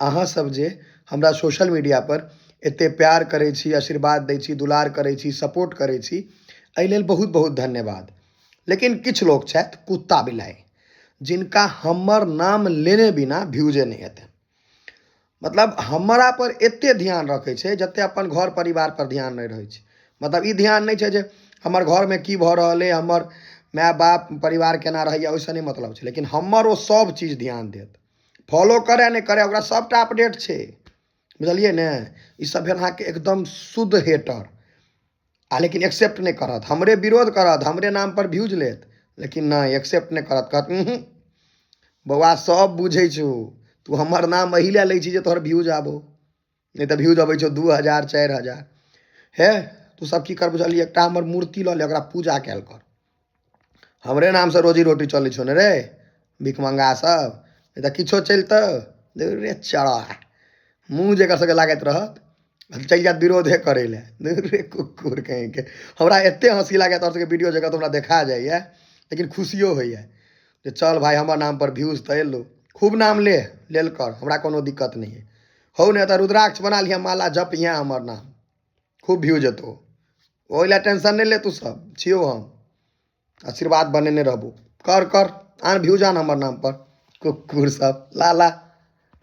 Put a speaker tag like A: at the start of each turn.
A: अहाँ सब जे हमरा सोशल मीडिया पर एते प्यार करै छी, आशीर्वाद दै छी, दुलार करै छी, सपोर्ट करै छी, एहि लेल बहुत बहुत धन्यवाद। लेकिन किछु लोक छथि कुत्ता बिलाइ, जिनका हमर नाम लेने बिना व्यूजे नहि हेतनि। मतलब हमरा पर एते ध्यान रखै छै जते अपन घर परिवार पर ध्यान नहि रहै छै। मतलब ई ध्यान नहि छै जे हमर घरमे की भऽ रहल अइ, हमर माय बाप परिवार केना रहैया, ओहिसँ नहि मतलब छै। लेकिन हमर ओ सब चीज ध्यान देत, फॉलो करै नहि करै ओकरा सबटा अपडेट छै, बुझलियै ने। ई सब भेल अहाँके एकदम शुद्ध हेटर, आ लेकिन एक्सेप्ट नहि करत, हमरे विरोध करत, हमरे नाम पर व्यूज लेत, लेकिन नहि एक्सेप्ट नहि करत। कहत उहूँ बौआ सब बुझै छौ, तू हमर नाम एहि लए लै छी जे तोहर व्यूज आबौ, नहि तऽ व्यूज अबै छौ 2000 4000। हे तू सब की कर बुझलियै, एकटा हमर मूर्ति लऽ ले, ओकरा पूजा कयल कर, हमरे नामसँ रोजी रोटी चलै छौ ने रे भिखमंगा सब, नहि तऽ किछो चलितौ रे चढ़ा मुँह जेकर सबके लागैत रहत चलि जायत विरोधे करै लए रे कुकुर कहींके। हमरा एते हँसी लागैत तोहर सबके वीडियो जगह तऽ हमरा देखा जाइए, लेकिन खुशियो होइए जे चल भाई हमर नाम पर व्यूज तऽ एलो, खूब नाम ले लेल कर, हमरा कोनो दिक्कत नहि है। हौ नहि तऽ रुद्राक्ष बना लिअ, माला जप यहाँ हमर नाम, खूब व्यूज एतौ, ओहि लए टेंशन नहि ले तू सब, छियौ हम, आशीर्वाद बनेने रहबो, कर कर आन व्यूज आन हमर नाम पर, कुकुर सब ला ला।